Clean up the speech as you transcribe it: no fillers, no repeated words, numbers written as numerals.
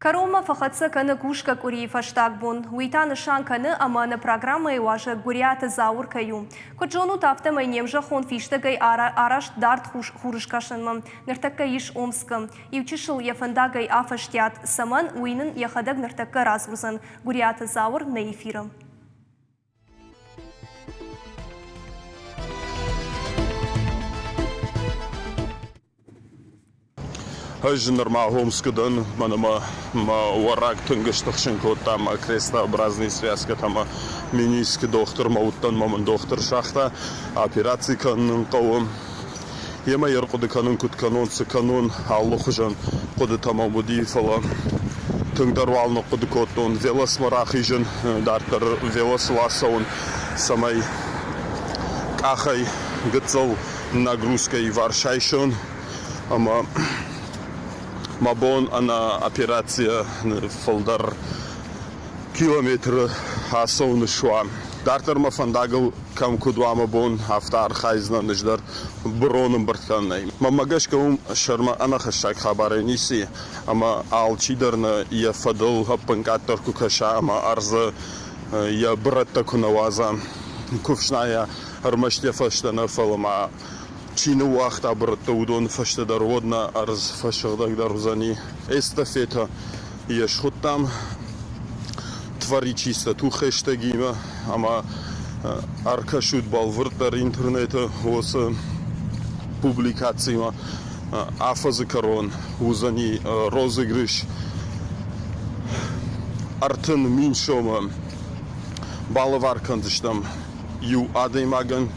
Кӕронмӕ фӕхӕццӕ кӕны кусгӕ къуырийы фӕстаг бон. Уый та нысан кӕны, ӕмӕ нӕ программӕйы уазӕг Гуыриаты Зауыр кӕй у. Куыд зонут, афтӕмӕй не мзӕххон фистӕгӕй араст дард хурыскӕсӕнмӕ. Ныртӕккӕ ис Омскы. Иу чысыл йӕ фӕндагӕй афӕстиат. Цӕмӕн, уый нын йӕхӕдӕг ныртӕккӕ радзурдзӕн. Гуыриаты Зауыр нӕ эфиры. Ӕз нырма Омскы дӕн, мӕнӕ мӕ мӕ уӕраг тынг стыхсын кодта мӕ крестообразный связкӕтӕ мӕ менискы дохтырмӕ уыдтӕн, мӕ мын дохтыр загъта, операци кӕнын хъӕуы. Йемӕ йе рхъуыды кӕнын куыд кӕнон, цы кӕнон, алыхуызӕн хъуыдытӕ мӕм уыди, фӕлӕ тынгдӕр уал ныхъхъуыды кодтон велосмӕ рахизын, дарддӕр велосыл ацӕуын, цӕмӕй къахӕй гыццыл нагрузкӕ ивар сайсон ӕмӕ мӕ бон ӕнӕ операцийӕ фылдӕр километры ацӕуын суа. Дарддӕр мӕ фӕндагыл кӕм куыд уа мӕ бон, афтӕ архайдзынӕн ӕз дӕр бырон ӕмбырд кӕнынӕй. Мӕнмӕ гӕсгӕ уым сӕрмӕ ӕнӕхӕссаг хабарӕй ницы и, ӕмӕ алчидӕр нӕ йӕ фӕдыл ӕппынкъаддӕр куы кӕса ӕмӕ ӕрдзы йӕ бырӕттӕ куы нӕ уадза, куы фснайа, ӕрмӕст йӕ фӕстӕ нӕ, фӕлӕ ма чи ныууагъта бырӕттӕ, уыдоны фӕстӕ дӕр уӕд нӕ ӕрдз фӕсыгъдӕгдӕр уыдзӕни. Эстафетӕ йӕ схуыдтам Творичиста туххӕстӕгимӕ ӕмӕ ӕркӕсут бӕлвырддӕр интернеты уыцы публикацимӕ. Афӕдзы кӕрон уыдзӕни розыгрыш 30 000 сомы балӕвар кӕндзыстӕм иу адӕймагӕн.